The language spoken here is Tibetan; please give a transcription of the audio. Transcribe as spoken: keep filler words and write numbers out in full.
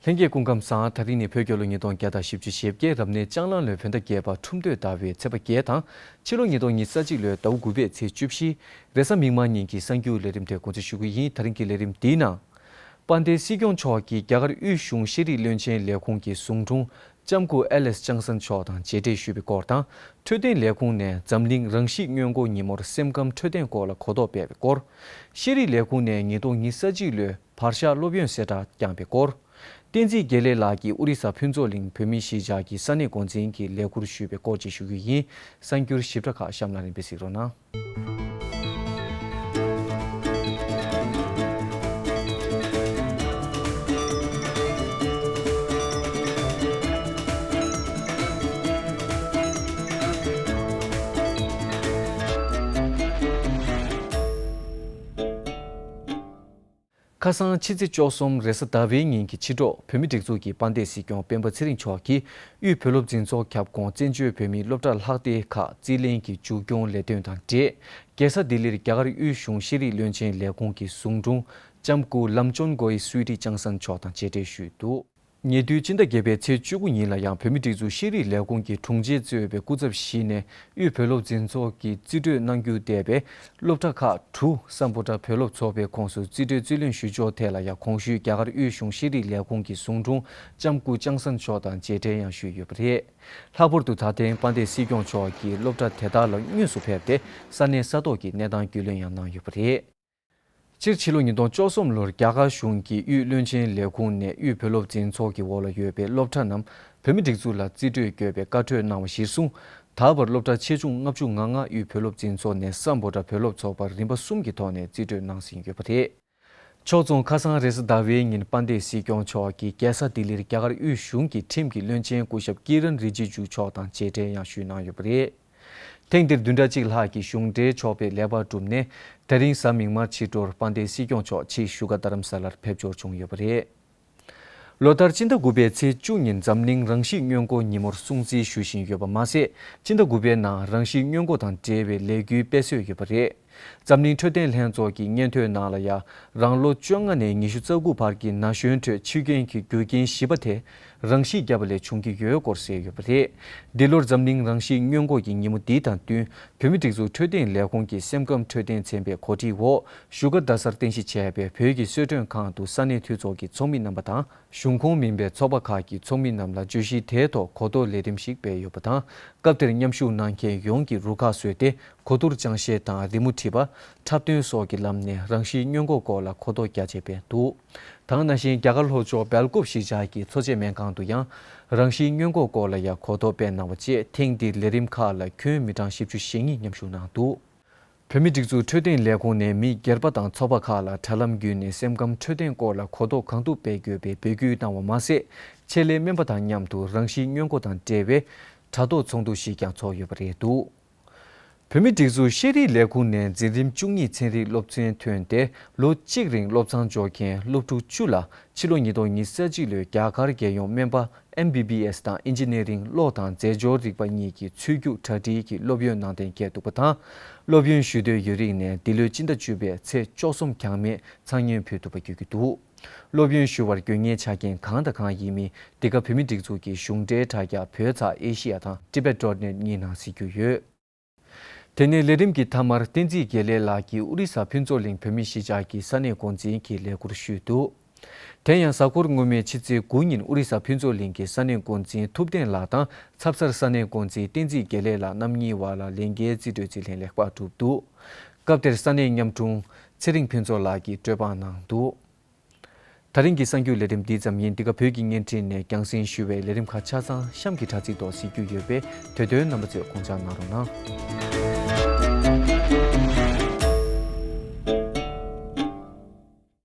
ལྷན་རྒྱས་སྐུ་ཁམས་བཟང་། དེ་རིང་ནི་བོད་རྒྱལ་ལོ་ཉིས་སྟོང་བརྒྱ་དང་བཞི་བཅུ་ཞེ་བརྒྱད། རབ་གནས་ལྕགས་གླང་ལོའི་བོད་ཟླ་བརྒྱད་པ་ཁྲུམས་སྟོད་ཟླ་བའི་ཚེས་པ་བརྒྱད་དང་། ཕྱི་ལོ་ཉིས་སྟོང་ཉི་ཤུ་རྩ་གཅིག་ལོའི་ཟླ་བ་དགུ་པའི་ཚེས་བཅུ་བཞི། རེས་གཟའ་མིག་དམར་ཉིན་གྱི་གསར་འགྱུར་ལས་རིམ་དེ་འགོ་འཛུགས་ཞུ་གི་ཡིན། དེ་རིང་གི་ལས་རིམ་འདིའི་ནང་། དཔལ་ལྡན་སྲིད་སྐྱོང་མཆོག་གིས་རྒྱ་གར་དབུས་གཞུང་ཤེས་རིག་བློན་ཆེན་ལས་ཁུངས་ཀྱི་ཟུང་དྲུང་ལྕམ་སྐུ་ཨེ་ལིས་ཅང་སན་མཆོག་དང་མཇལ་འཕྲད་ཞུས་པའི་སྐོར་དང་། འཕྲོད་བསྟེན་ལས་ཁུངས་ནས་འཛམ་གླིང་རང་ཤི་སྔོན་འགོག་ཉིན་མོར་སེམས་ཁམས་འཕྲོད་བསྟེན་སྐོར་ལ་གོ་རྟོགས་སྤེལ་བའི་སྐོར། ཤེས་རིག་ལས་ཁུངས་ནས་ཉིས་སྟོང་ཉི་ཤུ་རྩ་གཅིག་ལོའི་བར་ཤ་སློབ་ཡོན་གསལ་བསྒྲགས་བསྐྱངས་པའི་སྐོར། བསྟན་འཛིན་དགེ་ལེགས་ལགས་ཀྱིས་ཨོ་རི་ས་ཕུན་ཚོགས་གླིང་བོད་མིའི་གཞིས་ཆགས་ཀྱི་ས་གནས་འགོ་འཛིན་གྱི་ལས་ཁུར་ཞུས་པའི་སྐོར་བཅས་ཞུ་རྒྱུ་ཡིན། གསར་འགྱུར་ཞིབ་ཕྲ་ཁག་གཤམ་ལ་རིམ་པས་གཟིགས་རོགས་གནང་། ཁ་སང་ཕྱི་ཚེས་བཅུ་གསུམ་རེས་གཟའ་ཟླ་བའི་ཉིན་གྱི་ཕྱི་དྲོ། བོད་མིའི་སྒྲིག་འཛུགས་ཀྱི་དཔལ་ལྡན་སྲིད་སྐྱོང་སྤེན་པ་ཚེ་རིང་མཆོག་གིས་དབུས་བོད་སློབ་འཛིན་ཚོགས་ཁྱབ་ཁོངས་བཙན་བྱོལ་བོད་མིའི་སློབ་གྲྭ་ལྷག་སྡེ་ཁག་རྩིས་ལེན་གྱི་མཇུག་སྐྱོང་ལས་དོན་དང་འབྲེལ། རྒྱལ་ས་ལྡི་ལིར་རྒྱ་གར་དབུས་གཞུང་ཤེས་རིག་བློན་ཆེན་ལས་ཁུངས་ཀྱི་ཟུང་དྲུང་ལྕམ་སྐུ་ལམ་ཅོན་གོའི་སུའི་ཏི་ཅང་སན་མཆོག་དང་མཇལ་འཕྲད་ཞུས་འདུག་ཉེ་དུས་སྤྱི་ཟླ་བརྒྱད་པའི་ཚེས་བཅུ་དགུ་ཉིན་ལ་ཡང་བོད་མིའི་སྒྲིག་འཛུགས་ཤེས་རིག་ལས་ཁུངས་ཀྱི་དྲུང་ཆེ་གཙོས་པའི་སྐུ་ཚབ་བཞི་ནས་དབུས་བོད་སློབ་འཛིན་ཚོགས་ཀྱི་རྩིས་སྤྲོད་གནང་རྒྱུ་འདས་པའི་སློབ་གྲྭ་ཁག་དྲུག་སམ་བྷོ་ཊ་བོད་སློབ་ཚོགས་པའི་ཁོངས་སུ་རྩིས་སྤྲོད་རྩིས་ལེན་ཞུ་ཕྱོགས་ཐད་ལ་ཡང་གོང་ཞུས་རྒྱ་གར་དབུས་གཞུང་ཤེས་རིག་ལས་ཁུངས་ཀྱི་ཟུང་དྲུང་ལྕམ་སྐུ་ལྕང་སན་མཆོག་དང་མཇལ་འཕྲད་ཡང་ཞུས་ཡོད་པ་རེད། ལྷག་པར་དུ་ད་ཐེངས་དཔལ་ལྡན་སྲིད་སྐྱོང་མཆོག་གིས་སློབ་གྲྭ་དེ་དག་ལ་དངོས་སུ་ཕེབས་ཏེ་ས་གནས་ས་ཐོག་གི་གནས་སྟངས་རྒྱུས་ལོན་ཡང་གནང་ཡོད་པ་རེད། སྤྱིར་ཕྱི་ལོ་ཉིས་སྟོང་བཅུ་གསུམ་ལོར་རྒྱ་གར་གཞུང་གི་དབུས་བློན་ཆེན་ལས་ཁུངས་ནས་དབུས་བོད་སློབ་འཛིན་ཚོགས་ཀྱི་འོག་ལ་ཡོད་པའི་སློབ་གྲྭ་རྣམས་བོད་མིའི་སྒྲིག་འཛུགས་ལ་རྩིས་སྤྲོད་དགོས་པའི་བཀའ་འཁྲོལ་གནང་བ་གཞིར་བཟུང་། ད་བར་སློབ་གྲྭ་ཆེ་ཆུང་ལྔ་བཅུ་ང་ལྔ་དབུས་བོད་སློབ་འཛིན་ཚོགས་ནས་སམ་བྷོ་ཊ་བོད་སློབ་ཚོགས་པར་རིམ་པ་གསུམ་གྱི་ཐོག་ནས་རྩིས་སྤྲོད་གནང་ཟིན་ཡོད་པ་རེད། ཕྱོགས་མཚུངས་ཁ་སང་རེས་གཟའ་ཟླ་བའི་ཉིན་དཔལ་ལྡན་སྲིད་སྐྱོང་མཆོག་གིས་རྒྱལ་ས་ལྡི་ལིར་རྒྱ་གར་དབུས་གཞུང་གི་ཁྲིམས་ཀྱི་བློན་ཆེན་སྐུ་ཞབས་ཀི་རན་རི་ཇི་ཇུ་མཆོག་དང་མཇལ་འཕྲད་ཡང་ཞུས་གནང་ཡོད་པ་རེད། ཐེངས་འདིར་བདུན་ཕྲག་གཅིག་ལྷག་གི་གཞུང་འབྲེལ་ཕྱོགས་ཕེབས་ལེགས་པར་གྲུབ་ནས། དེ་རིང་གཟའ་མིག་དམར་ཕྱི་དྲོར་དཔལ་ལྡན་སྲིད་སྐྱོང་མཆོག་ཕྱིའི་བཞུགས་སྒར་རྡ་རམ་ས་ལར་ཕེབས་འབྱོར་བྱུང་ཡོད་པ་རེད། ལོ་ལྟར་སྤྱི་ཟླ་དགུ་པའི་ཚེས་བཅུ་ཉིན་འཛམ་གླིང་རང་ཤི་སྔོན་འགོག་ཉིན་མོར་སྲུང་བརྩི་ཞུ་བཞིན་ཡོད་པ་མ་ཟད། སྤྱི་ཟླ་དགུ་པའི་ནང་རང་ཤི་སྔོན་འགོག་དང་འབྲེལ་བའི་ལས་འགུལ་སྤེལ་སྲོལ་ཡོད་པ་རེད། འཛམ་གླིང་འཕྲོད་བསྟེན་ལྷན་ཚོགས་ཀྱི་སྙན་ཐོའི་ནང་ལ་ཡང་། རང་ལོ་བཅོ་ལྔ་ནས་ཉི་ཤུ་རྩ་དགུ་བར་གྱི་ན་གཞོན་ཁྲོད་འཆི་སྐྱོན་གྱི་རྒྱུ་རྐྱེན་བཞི་པ་དེ། རང་ཤི་བརྒྱབ་པ་ལས་བྱུང་གི་ཡོད་སྐོར་གསལ་ཡོད་པ་རེད། འདི་ལོར་འཛམ་གླིང་རང་ཤི་སྔོན་འགོག་གི་ཉིན་མོ་འདི་དང་བསྟུན། བོད་མིའི་སྒྲིག་འཛུགས་འཕྲོད་བསྟེན་ལས་ཁུངས་ཀྱི་སེམས་ཁམས་འཕྲོད་བསྟེན་ཚན་པའི་གོ་སྒྲིག་འོག་བཞུགས་སྒར་རྡ་སར་རྟེན་གཞི་བྱས་པའི་བོད་ཀྱི་གསོལ་མགྲོན་ཁང་དུ་ས་གནས་འཐུས་ཚོགས་ཀྱི་ཚོགས་མི་རྣམ་པ་དང་། གཞུང་ཁོངས་མིན་པའི་ཚོགས་པ་ཁག་གི་ཚོགས་མི་རྣམས་ལ་བརྗོད་གཞི་དེའི་ཐོག་གོ་རྟོགས་ལས་རིམ་ཞིག་སྤེལ་ཡོད་པ་དང་། སྐབས་དེར་མཉམ་ཞུགས་གནང་མཁན་ཡོངས་ཀྱིས་རུ་ཁག་བཟོས་ཏེ། གོ་བསྡུར་སྦྱང་བཤད་དང་རི་མོ་བྲིས་པ། འཁྲབ་སྟོན་སོགས་ཀྱི་ལམ་ནས་རང་ཤི་སྔོན་འགོག་སྐོར་ལ་གོ་རྟོགས་རྒྱ་ཆེ་སྤེལ་འདུག་དེ་ནང་བཞིན་རྒྱ་གར་ལྷོ་ཕྱོགས་སྦེལ་ཀོབ་གཞིས་ཆགས་ཀྱི་འཚོ་བྱེད་སྨན་ཁང་དུ་ཡང་། རང་ཤི་སྔོན་འགོག་སྐོར་ལ་ཡང་གོ་རྟོགས་སྤེལ་གནང་བ་བཅས། ཐེངས་འདིའི་ལས་རིམ་ཁག་ལ་ཁྱོན་མི་གྲངས་བཞི་བཅུ་ཞེ་གཉིས་མཉམ་ཞུགས་གནང་འདུག་བོད་མིའི་སྒྲིག་འཛུགས་འཕྲོད་བསྟེན་ལས་ཁུངས་ནས་མི་སྒེར་པ་དང་ཚོགས་པ་ཁག་ལ་དྲ་ལམ་བརྒྱུད་ནས་སེམས་ཁམས་འཕྲོད་བསྟེན་སྐོར་ལ་གོ་རྟོགས་གང་ཐུབ་སྤེལ་དགོས་པའི་འབོད་སྐུལ་གནང་བ་མ་ཟད། ཆེད་ལས་སྨན་པ་དང་མཉམ་དུ་རང་ཤི་སྔོན་འགོག་དང་འབྲེལ་བའི་དྲ་ཐོག་ཚོགས་འདུ་ཞིག་ཀྱང་ཚོགས་ཡོད་པ་རེད་འདུག་བོད་མིའི་སྒྲིག་འཛུགས་ཤེས་རིག་ལས་ཁུངས་ནས་འཛིན་རིམ་བཅུ་གཉིས་ཚན་རིག་སློབ་ཚན་ཐོན་ཏེ། ལོ་གཅིག་རིང་སློབ་ཚན་འཇོག་མཁན་སློབ་ཕྲུག་བཅུ་ལ། ཕྱི་ལོ་ཉིས་སྟོང་ཉི་ཤུ་རྩ་གཅིག་ལོའི་རྒྱ་གར་རྒྱལ་ཡོངས་སྨན་པ། ཨེམ་བི་བི་ཨེས་དང་ཨིན་ཇི་ནི་རིང་གློག་དང་རྫས་སྦྱོར་རིག་པ་གཉིས་ཀྱི་ཚུད་རྒྱུགས་གྲ་སྒྲིག་གི་སློབ་ཡོན་གནང་གཏན་འཁེལ་འདུག་པ་དང་། སློབ་ཡོན་ཞུ་འདོད་ཡོད་རིགས་ནས་འདི་ལོའི་སྤྱི་ཟླ་བཅུ་པའི་ཚེས་བཅུ་གསུམ་གྱང་མེད་ཚང་མཉམ་ཕུལ་ཐུབ་པ་བརྒྱུད་ཀྱི་འདུག་སློབ་ཡོན་ཞུ་བར་དགོས་ངེས་ཆ་རྐྱེན་གང་དང་གང་ཡིན་མིན། འདི་ག་བོད་མིའི་སྒྲིག་འཛུགས་ཀྱི་གཞུང་འབྲེལ་དྲ་རྒྱ་བོད་ཚགས་ཨེ་ཤི་ཡ་དང་ཊི་བེཊ་ཌོཊ་ནེཊ་གཉིས་ནང་གཟིགས་རྒྱུ་ཡོད། དེ་ནས་ལས་རིམ་གྱི་མཐའ་མར་བསྟན་འཛིན་དགེ་ལེགས་ལགས་ཀྱིས་ཨོ་རི་ས་ཕུན་ཚོགས་གླིང་བོད་མིའི་གཞིས་ཆགས་ཀྱི་ས་གནས་འགོ་འཛིན་གྱི་ལས་ཁུར་ཞུས་འདུག་དེ་ཡང་གཟའ་འཁོར་སྔོན་མའི་ཕྱི་ཚེས་དགུ་ཉིན་ཨོ་རི་ས་ཕུན་ཚོགས་གླིང་གི་ས་གནས་འགོ་འཛིན་ཐུབ་བསྟན་ལགས་དང་ཚབ་སར་ས་གནས་འགོ་འཛིན་བསྟན་འཛིན་དགེ་ལེགས་ལགས་རྣམ་གཉིས་བར་ལ་ལས་འགན་རྩིས་སྤྲོད་རྩིས་ལེན་ལེགས་པར་གྲུབ་འདུག་སྐབས་དེར་ས་གནས་ཉམ་ཆུང་ཚེ་རིང་ཕུན་ཚོགས་ལགས་ཀྱིས་སྤྲོད་དཔང་གནང་འདུག་དེ་རིང་གི་གསར་འགྱུར་ལས་རིམ་འདི་ཙམ་ཡིན། འདི་ག་བོད་ཀྱི་བརྙན་འཕྲིན་ནས་རྒྱང་སྲིང་ཞུ་བའི་ལས་རིམ་ཁག་ཆ་ཚང་གཤམ་གྱི་དྲ་ཚིགས་ཐོག་གཟིགས་རྒྱུ་ཡོད་པས། དེ་དོན་རྣམ་པ་ཚོས་དགོངས་འཇགས་གནང་རོགས་གནང་།